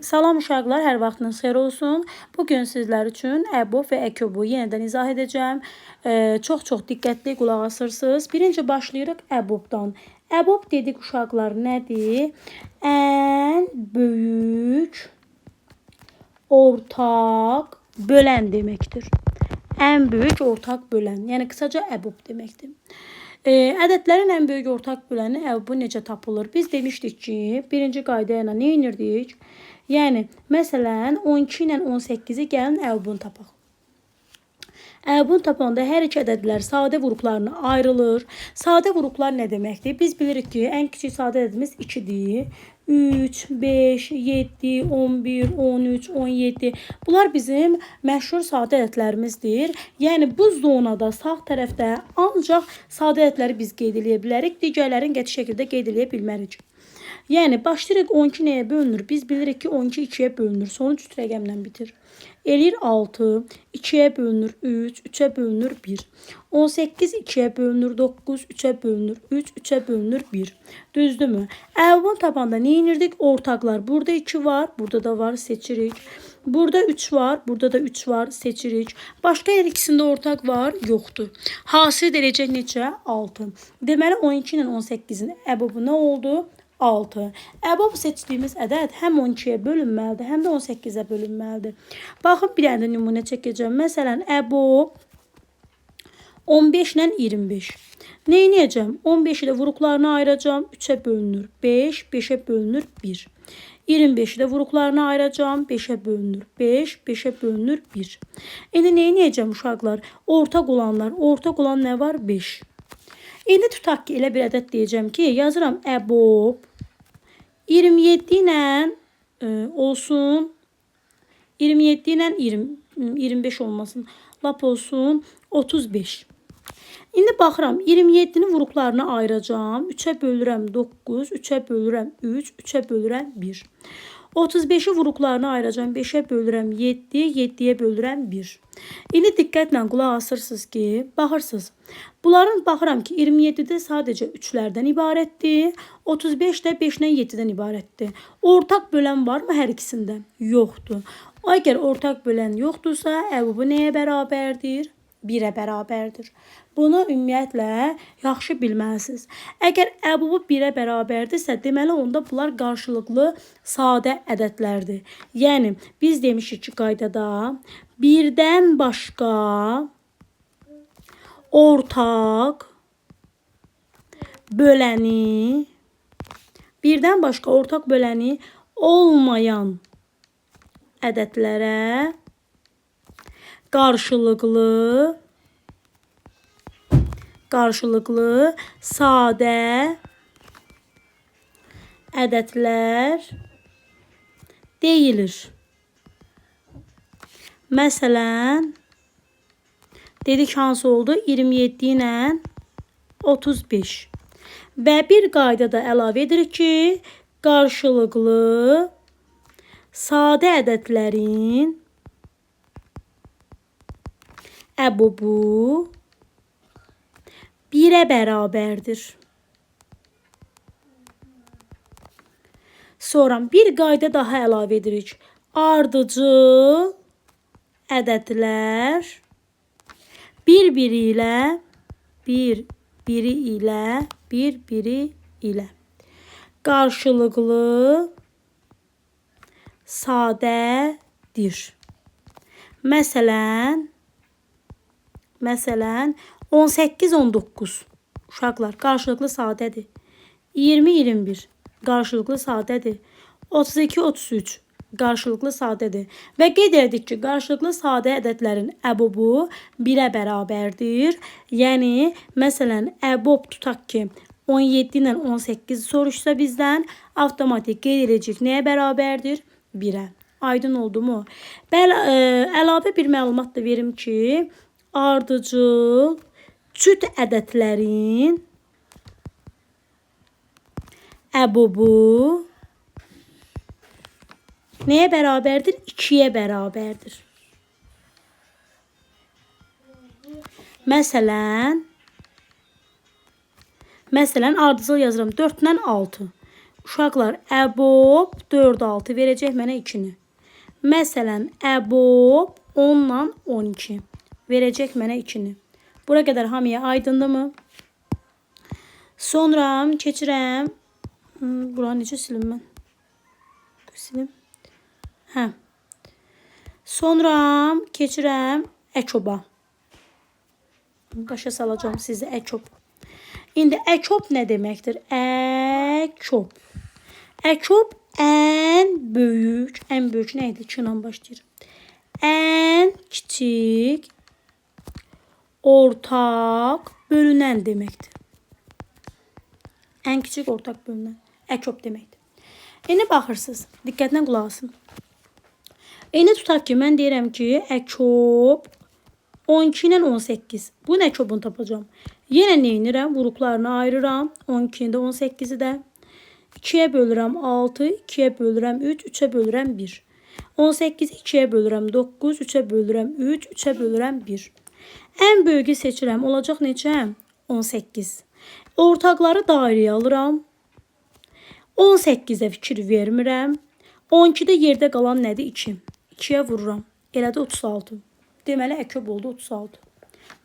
Salam uşaqlar, hər vaxtınız xeyir olsun. Bugün sizlər üçün əbob və əkobu yenidən izah edəcəm. Çox-çox diqqətli qulaq asırsınız. Birinci başlayırıq əbobdan. Əbob dedik uşaqlar nədir? Ən böyük ortaq bölən deməkdir. Ən böyük ortaq bölən, yəni qısaca əbob deməkdir. Ədədlərin ən böyük ortaq böləni əbobu necə tapılır? Biz demişdik ki, birinci qayda ilə nə edirdik? Yəni, məsələn, 12 ilə 18-i gəlin əbobunu tapaq. Əbobunu tapanda hər iki ədədlər sadə vuruqlarına ayrılır. Sadə vuruqlar nə deməkdir? Biz bilirik ki, ən kiçik sadə ədədimiz 2-dir. 3, 5, 7, 11, 13, 17. Bunlar bizim məşhur sadə ədədlərimizdir. Yəni bu zonada sağ tərəfdə ancaq sadə ədədləri biz qeyd eləyə bilərik. Digərlərini qəti şəkildə qeyd eləyə bilmərik. Yəni başlayırıq 12 nəyə bölünür? Biz bilirik ki, 12 2-yə bölünür. Sonuc 3 rəqəmlə bitir. Eləyir 6, 2-yə bölünür 3, 3-ə bölünür 1. 18 2-yə bölünür 9, 3-ə bölünür 3, 3-ə bölünür 1. Düzdürmü? Əbobunu tapanda nə edirdik? Ortaqlar. Burada 2 var, burada da var, seçirik. Burada 3 var, burada da 3 var, seçirik. Başqa hər ikisində ortaq var, yoxdur. Hasil edəcək neçə? 6. Deməli 12 ilə 18-in əbobu nə oldu? 6. Əbob seçdiyimiz ədəd həm 12-yə bölünməlidir, həm də 18-ə bölünməlidir. Baxın, bir dənə də nümunə çəkəcəm. Məsələn, əbob 15 ilə 25. Nə edəcəm? 15-i də vuruqlarına ayıracağam. 3-ə bölünür 5, 5-ə bölünür 1. 25-i də vuruqlarına ayıracağam. 5-ə bölünür 5, 5-ə bölünür 1. İndi nə edəcəm uşaqlar? Ortaq olanlar. Ortaq olan nə var? 5. İndi tutaq ki, elə bir ədəd deyəcəm ki, yazıram əbob 27 ilə olsun, 27 ilə 25 olmasın, lap olsun 35. İndi baxıram, 27-ni vuruqlarına ayıracağam. 3-ə bölürəm 9, 3-ə bölürəm 3, 3-ə bölürəm 1. 35-i vuruqlarına ayıracağam. 5-ə bölürəm 7, 7-yə bölürəm 1. İndi diqqətlə qulaq asırsınız ki, baxırsınız. Bunların baxıram ki, 27-də sadəcə 3-lərdən ibarətdir. 35 də 5 ilə 7-dən ibarətdir. Ortaq bölən varmı hər ikisində? Yoxdur. Əgər ortaq bölən yoxdursa, əbobu nəyə bərabərdir? 1-ə bərabərdir. Bunu ümumiyyətlə yaxşı bilməlisiniz. Əgər əbobu 1-ə bərabərdirsə, deməli onda bunlar qarşılıqlı sadə ədədlərdir. Yəni biz demişik ki, qaydada birdən başqa ortaq böləni, birdən başqa ortaq böləni olmayan ədədlərə qarşılıqlı sadə ədədlər deyilir. Məsələn, dedik hansı oldu? 27 ilə 35. Və bir qayda da əlavə edirik ki, qarşılıqlı sadə ədədlərin əbobu 1-ə bərabərdir. Sonra bir qayda daha əlavə edirik. Ardıcıl ədədlər bir-biri ilə qarşılıqlı sadədir. Məsələn, 18, 19 uşaqlar qarşılıqlı sadədir. 20, 21 qarşılıqlı sadədir. 32, 33 qarşılıqlı sadədir. Və qeyd edik ki, qarşılıqlı sadə ədədlərin əbobu 1-ə bərabərdir. Yəni, məsələn, əbob tutaq ki, 17 ilə 18 soruşsa bizdən, avtomatik qeyd edəcək nəyə bərabərdir? 1-ə. Aydın oldu mu? Bəli, əlavə bir məlumat da verim ki, ardıcıl cüt ədədlərin əbobu nəyə bərabərdir? 2-yə bərabərdir. Məsələn, ardıcıl yazıram 4 ilə 6. Uşaqlar, əbob 4, 6 verəcək mənə 2-ni. Məsələn, əbob 10 ilə 12 verəcək mənə 2-ni. Bura qədər hamıya aydındırmı? Sonra keçirəm. Buranı necə silim mən? Silim. Hə. Sonra keçirəm əkoba. Başa salacağım sizi əkob. İndi əkob nə deməkdir? Əkob. Əkob ən böyük, ən böyük nə idi? 2 ilə başlayır. Ən kiçik ortaq bölünən deməkdir. Ən kiçik ortaq bölünən. Əkob deməkdir. İndi baxırsınız. Diqqətlə qulaq asın. İndi tutaq ki, mən deyirəm ki, əkob 12 ilə 18. Bunun əkobunu tapacağam. Yenə nə edirəm? Vuruqlarını ayırıram. 12-ni də 18-i də. 2-yə bölürəm 6, 2-yə bölürəm 3, 3-ə bölürəm 1. 18-i 2-yə bölürəm 9, 3-ə bölürəm 3, 3-ə bölürəm 1. Ən böyüyü seçirəm. Olacaq neçə? 18. Ortaqları dairəyə alıram. 18-ə fikir vermirəm. 12-də yerdə qalan nədir? 2. 2-yə vururam. Elədi 36. Deməli, əkob oldu 36.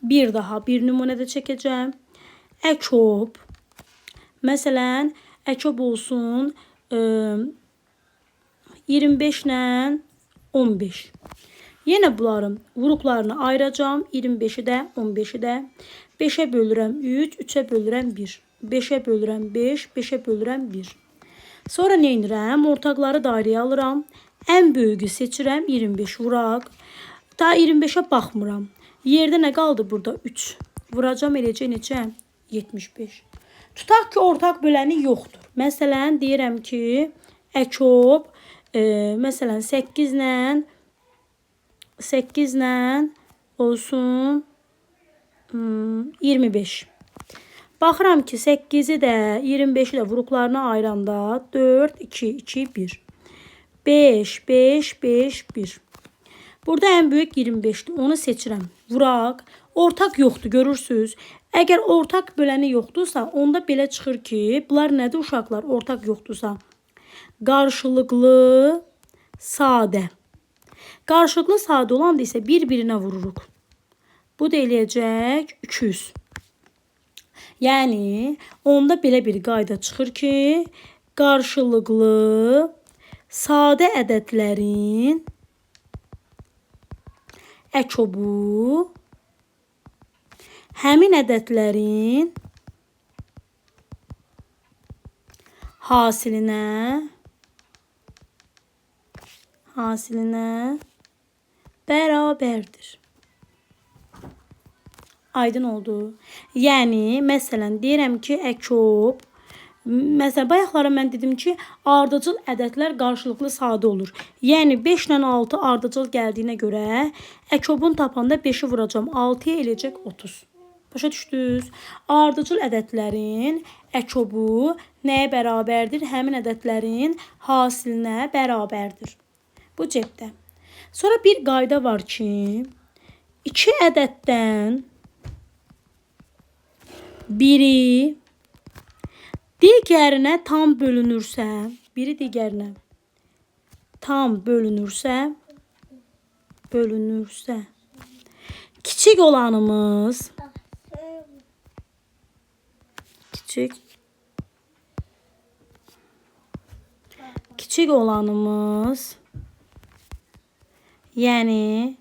Bir daha bir nümunə də çəkəcəm. Əkob. Məsələn, əkob olsun 25 ilə 15. Yenə bunların vuruqlarını ayıracağam. 25-i də, 15-i də. 5-ə bölürəm 3, 3-ə bölürəm 1. 5-ə bölürəm 5, 5-ə bölürəm 1. Sonra nə edirəm? Ortaqları dairəyə alıram. Ən böyüyü seçirəm. 25 vuraq. Daha 25-ə baxmıram. Yerdə nə qaldı burada? 3. Vuracam eləcək neçə? 75. Tutaq ki, ortaq böləni yoxdur. Məsələn, deyirəm ki, əkob, məsələn, 8 ilə olsun 25. Baxıram ki, 8-i də 25-i də vuruqlarına ayıranda 4, 2, 2, 1. 5, 5, 5, 1. Burada ən böyük 25-dir. Onu seçirəm. Vuraq. Ortaq yoxdur, görürsünüz. Əgər ortaq böləni yoxdursa, onda belə çıxır ki, bunlar nədir uşaqlar? Ortaq yoxdursa. Qarşılıqlı sadə. Qarşılıqlı sadə olanda isə bir-birinə vururuq. Bu da eləyəcək 200. Yəni, onda belə bir qayda çıxır ki, qarşılıqlı sadə ədədlərin əkobu həmin ədədlərin hasilinə bərabərdir. Aydın oldu. Yəni, məsələn, deyirəm ki, əkob, məsələn, bayaqlara mən dedim ki, ardıcıl ədədlər qarşılıqlı sadə olur. Yəni, 5 ilə 6 ardıcıl gəldiyinə görə əkobun tapanda 5-i vuracam, 6-ya eləyəcək 30. Başa düşdünüz? Ardıcıl ədədlərin əkobu nəyə bərabərdir? Həmin ədədlərin hasilinə bərabərdir. Bu cəbdə. Sonra bir qayda var ki, 2 ədəddən biri digərinə tam bölünürsə, biri digərinə tam bölünürsə, kiçik olanımız, kiçik olanımız, yəni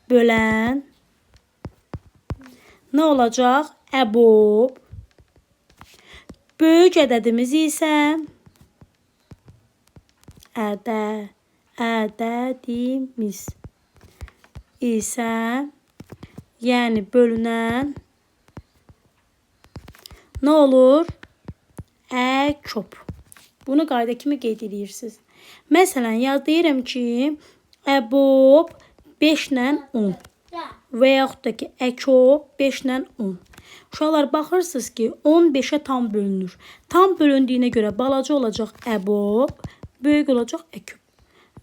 bölən nə olacaq? Əbob. Böyük ədədimiz isə ədədimiz isə, yəni bölünən nə olur? Əkob. Bunu qayda kimi qeyd edirsiniz. Məsələn, yaz deyirəm ki, əbob 5 ilə 10 və yaxud da ki, əkob 5 ilə 10. Uşaqlar, baxırsınız ki, 10 5-ə tam bölünür. Tam bölündüyünə görə balaca olacaq əbob, böyük olacaq əkob.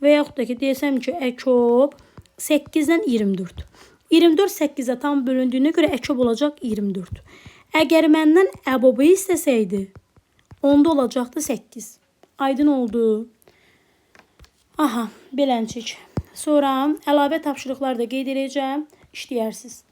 Və yaxud da ki, desəm ki, əkob 8 ilə 24. 24 8-ə tam bölündüyünə görə əkob olacaq 24. Əgər məndən əbobu istəsəydi, onda olacaqdı 8. Aydın oldu. Aha, beləncik. Sonra əlavə tapşırıqlar da qeyd edəcəm. İşləyərsiz.